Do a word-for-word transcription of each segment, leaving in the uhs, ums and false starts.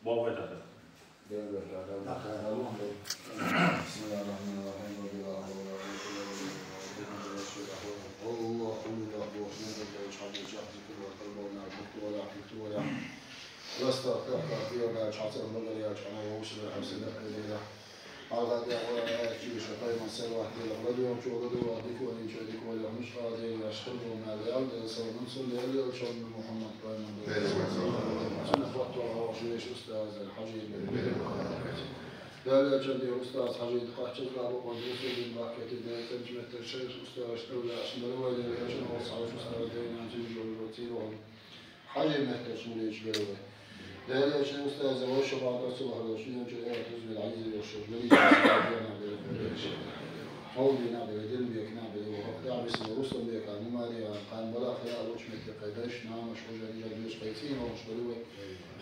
Бог вайтар. بسم الله الرحمن الرحيم. الله أكبر. Алла дехула аят чуьйша пайхамар салават дела, ладугӀучо ладугӀа, диколинчо диколе, муш къадераш хилбо мел ял дела, салам салли гӀалайхи ва саллим Мухаммад пайхамар. Сунна фаттал гӀавах жуьйш устаз Хьажи. Дала чанди устаз Хьажи, къаччал ла бакъо дусулин бакети децен чметтер шайх устаз Шавла Шмалвай дела, чуна ва савш устаз Дайнан Зинжол Ватилов. Хьажи мехтачун лечи белевай. Дала ши устаз вошо бакъо сулахло, ши янчу аят узмел гӀайзи вошо, вали сулахло, дина белевай. Хьол дина беле, дин бекна беле, ва хатта бисмилла, Руслан бека, нумари, ан, къан бала, хая, луч метте, къайдаш, нама, шо, жан, жан, юш, къайци, ма, шо, белевай.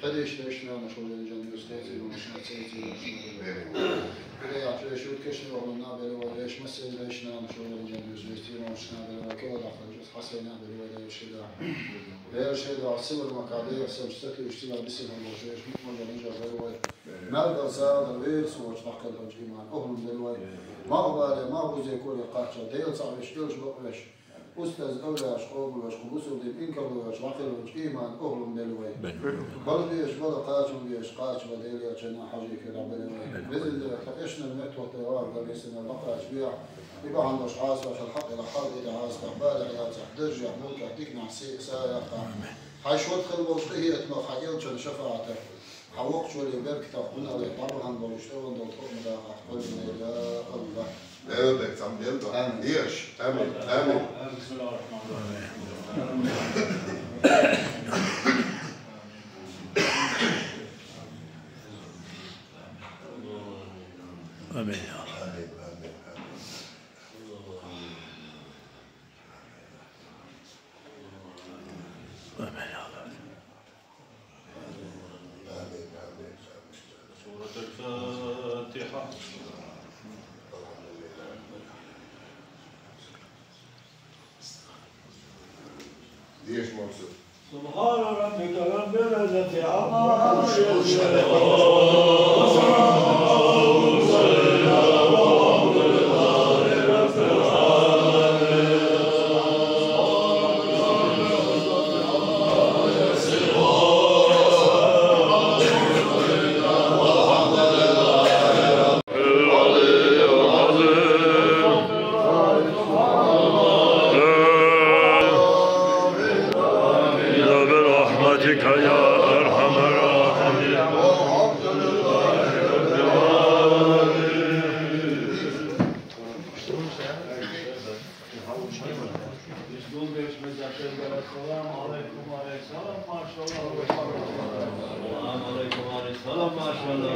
Хадиш, даш, нама, шо, жан, жан, юш, къайци, ма, шо, къайци, ма, шо, белевай. Куде, я, чуе, шут, кеш, ма, на, белевай, даш, масел, даш, нама, шо, жан, жан, юш, къайци, ма, шо, белевай, кела, дахта, юш, хасена, белевай, даш, да. Даш, да, сивр, макаде, сам, статуш, сивр, бисмилла, шо, юш, мукма, жан, жан, белевай. Мел дал сагӀа дал вер сочу даккхал долчу иман охӀлум делла вай. Мах бале, мах бузе коре кхаччал, Дела цхьаъ веш, Элча бакъ веш. Устаз авлаш, къобалвеш, кху бусулдин инкарло веш, вакъилвеш, иман охӀлум делла вай. Бал беш, бала кхачам беш, кхача ва Дела чана Хьажи кира белла вай. Безин дела, тха эшнар меттахта вар, дал эсина бакъач биях. И бахьан дош хьасваш, хьакъ ила хьал ила хьастах, барих яцах, даржах, мулках, дикнах, се, саях. Хьай шот хила болуш тӀехӀетамах, хьай Элчан шафаӀатах. Хьан вокхачу вале беркатах, хӀунале дӀабахьан болуш тӀе ван долу хӀума даха хьоле, я Аллах. Амин. Амин. Амин. Амин. Амин. سورة الفاتحة. ليش مقصود؟ سبحان ربك رب العزة عما يصفون. برحمتك يا أرحم الراحمين. السلام عليكم وعليكم السلام، ما شاء الله. السلام عليكم وعليكم السلام، ما شاء الله.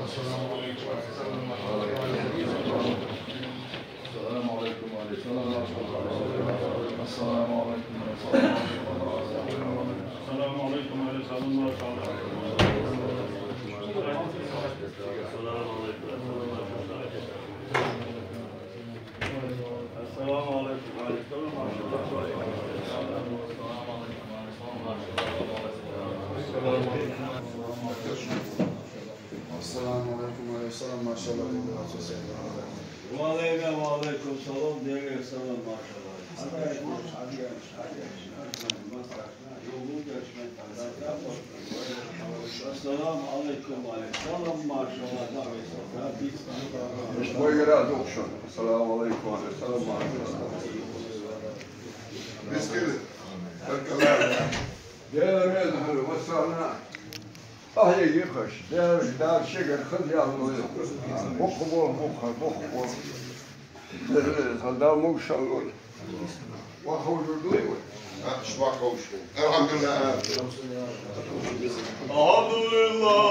السلام عليكم وعليكم السلام، ما شاء الله. السلام عليكم وعليكم السلام، ما شاء الله. السلام عليكم وعليكم السلام، ما شاء الله. السلام عليكم. السلام عليكم. السلام عليكم. وعليكم السلام. وعليكم السلام. ما شاء الله. السلام عليكم وعليكم السلام، ما شاء الله. Муш бойгара духшун. السلام عليكم وعليكم السلام، ما شاء الله. Мискин. Баркалла. Дера мезхар вассана. Ахье йихаш. Дера, дера шигар хаз ялло. Буху бо, буху, буху бо. Дера мезхар да мугшалло. Ваховжур дуй вай? А, шуна ваховжур. Алхьамдулиллах. Алхьамдулиллах. Алхьамдулиллах.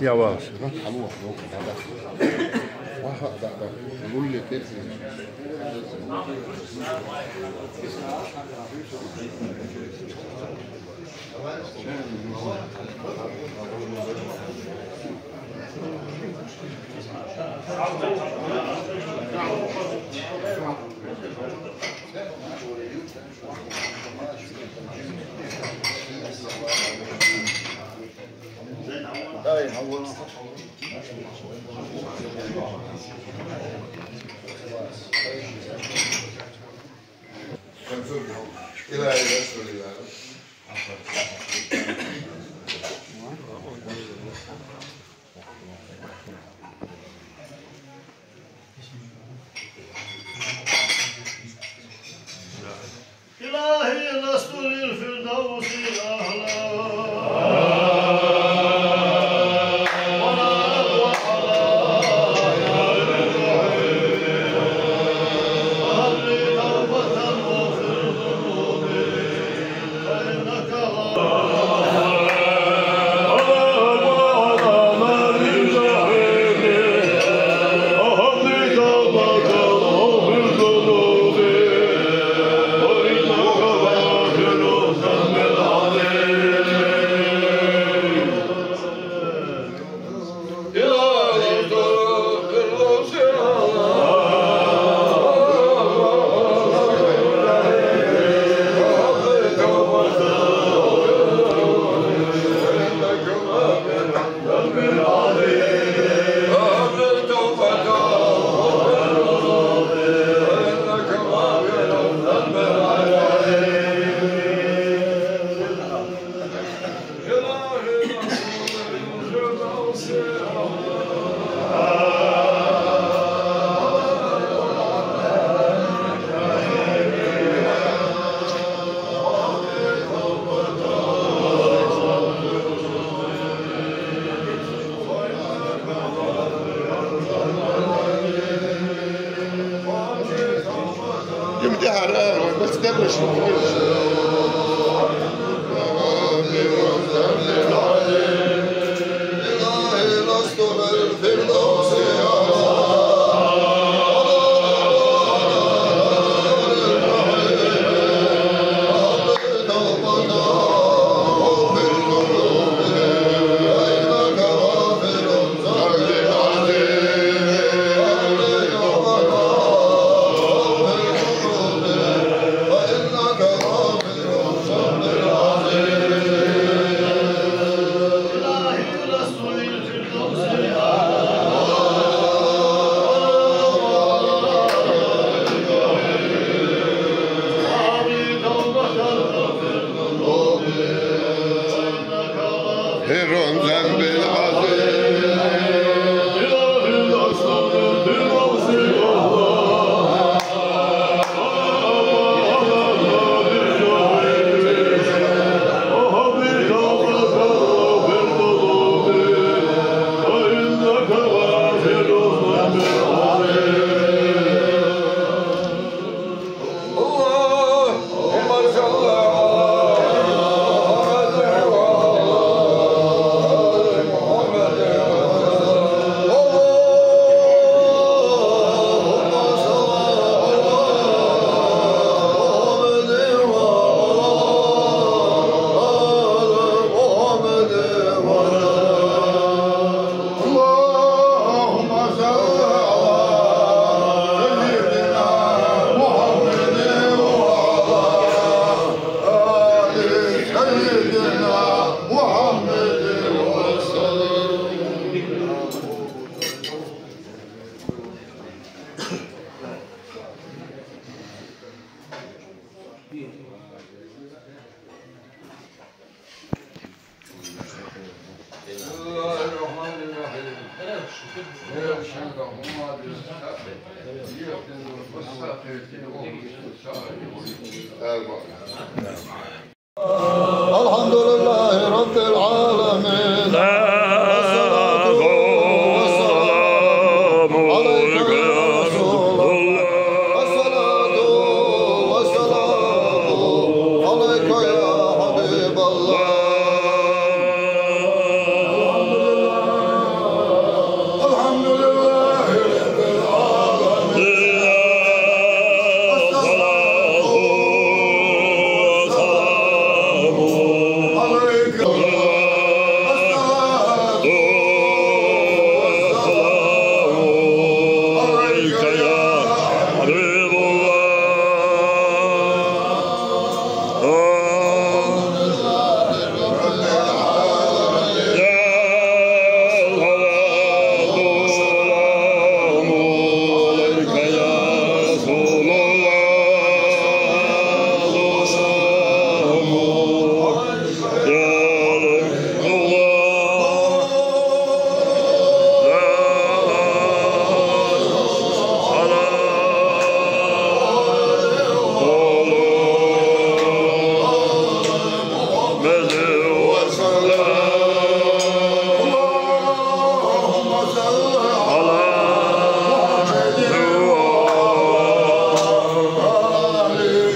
Jawohl. إلهي لست للفردوس أهلا. يمديها راه، ما تدرش. اللهم صل على محمد وعلى آل محمد. اللهم صل على محمد وعلى آل محمد وعلى اللهم صل على سيدنا محمد وعلى آل سيدنا محمد وسلم. بسم الله الرحمن الرحيم. الحمد لله رب العالمين. والصلاة والسلام عليك يا حبيب الله. الحمد لله رب العالمين. الصلاة والسلام عليك. الصلاة والسلام عليك يا حبيب الله.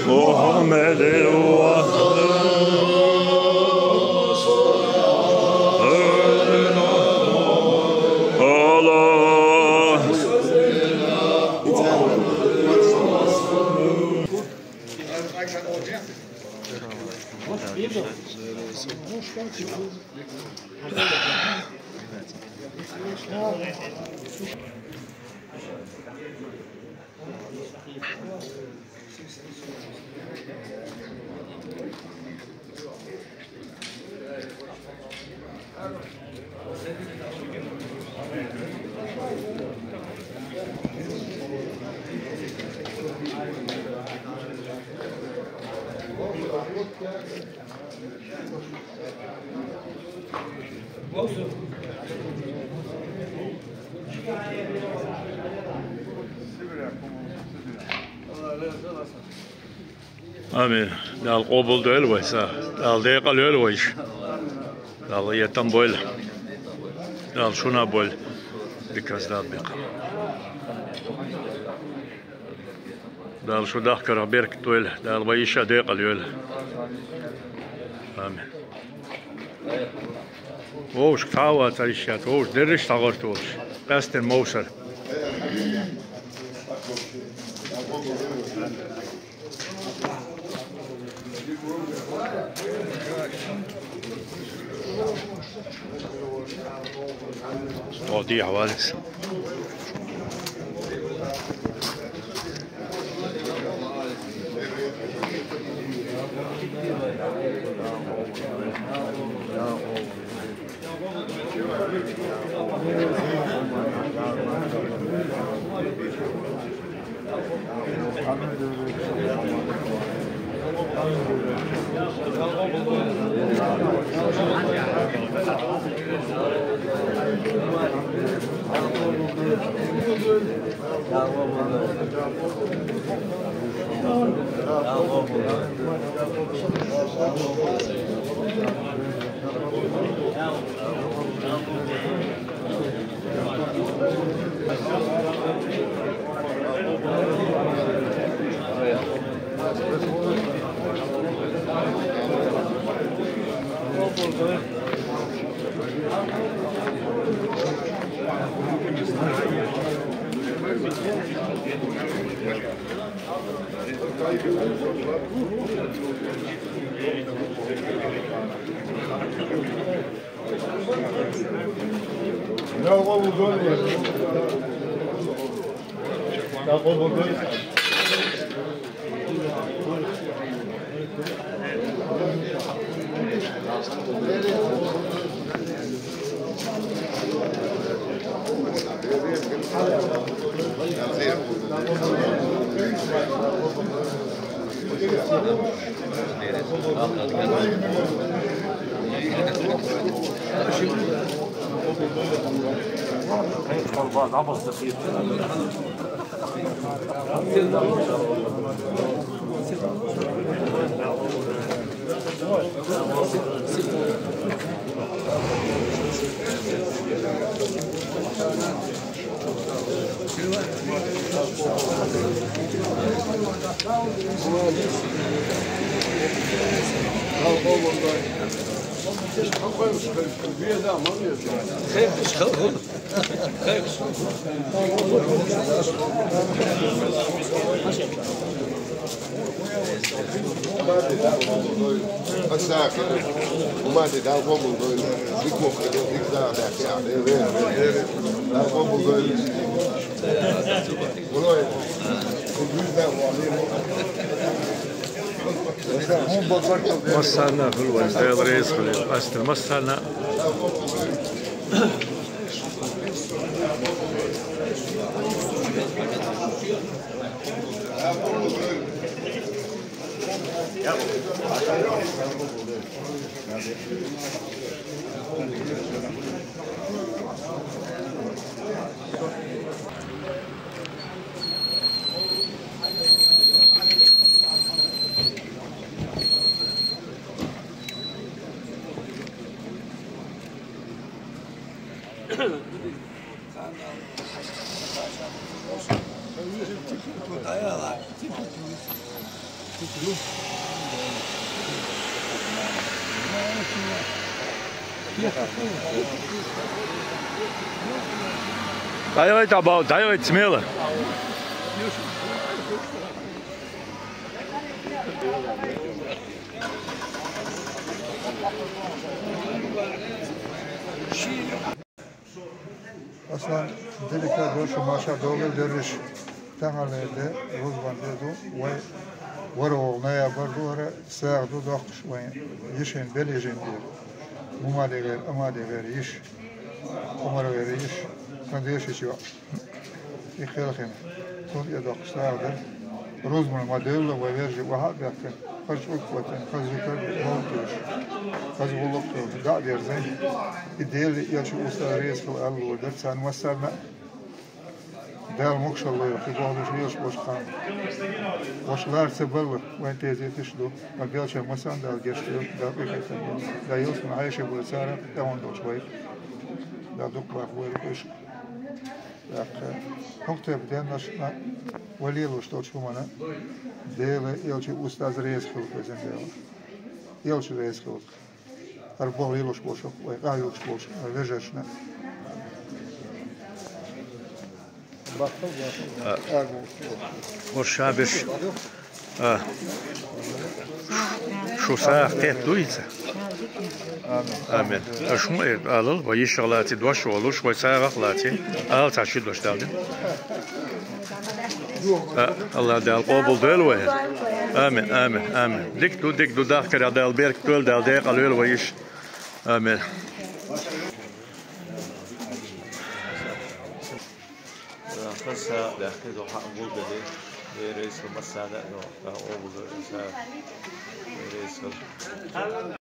محمد وسلم. Амин. Дала къобалдойла вай сагӀа. Дала декъал йойла вайша. Дала еттам бойла. Дала шуна бойла. Диказ Дала бекъал. Дала шу дахкарах беркат дойла. Дала вай иша декъал йойла. Амин. Вовшка тхьава царишшат, вовш дерриш тхьагӀарт волуш. Къаьстина мовсар. О, ди хьавалис. Массарна а хуьлда вайн, Дела реза хуьлда. Астар массарна а. ДӀайойта, Абал, дӀайойта, смело. Аслан, деррига а дош, маша догӀа дерриш. Таханлера де, рузбан де ду, вай вара вогӀу ноябрь ду, вара сагӀа ду доккхуш вайн йишин, белижин дера. Мумаде гӀера, Амаде гӀера йиш, Умар гӀера йиш, сан дешича йоӀ. И хелхина. Цунна тӀе доккхуш сагӀа дара. Рузбан ма девлла вай вежарий охьа а баьхкина, хаза чӀуг а ватина, хаза зуькар а бина, хаза гӀуллакх а йолуш, дӀа а дерзийна. И Дела, элча устаз реза хила ала лур дара царна массарна а. Дала могушалла лойла, кхин бохург лелаш болчу ханна. Ваша лара ца балла, вайн тезеташ а ду. Ма беллачарна массарна а Дала гечдойла, Дала къинхетам бойла. Дала ялсамани хьеший бойла царах, тӀаьхьо долчу вайх. Дала дукха бахбойла уьш. ТӀаккха хӀокху тайпа деннаш а, вай лелош долчу хӀуманна Дела, элча устаз реза хила везан Дела. Элча реза хила. ХӀара боху лелош болчу, вай къахьоьгуш болчу вежаршна. А, хӀорш шаберш. А. Шу сагӀа кхетта дуй иза? Амин. Аша хӀун эр алал, вай йишах лаций дош волуш, вай сагӀах лаций. Ала цхьа ши дош Дала дина. А, Аллах Дала къобал дойла вай. Амин, амин, амин. Дика ду, дика ду, дахкарехь Дала беркат дойла, Дала декъал йойла вай йиш. Амин. Хаза сагӀа даьккхина ду хьан гулгали, Дела реза хила массарна а ду, тхан къобал дойла сагӀа. Дела реза хила.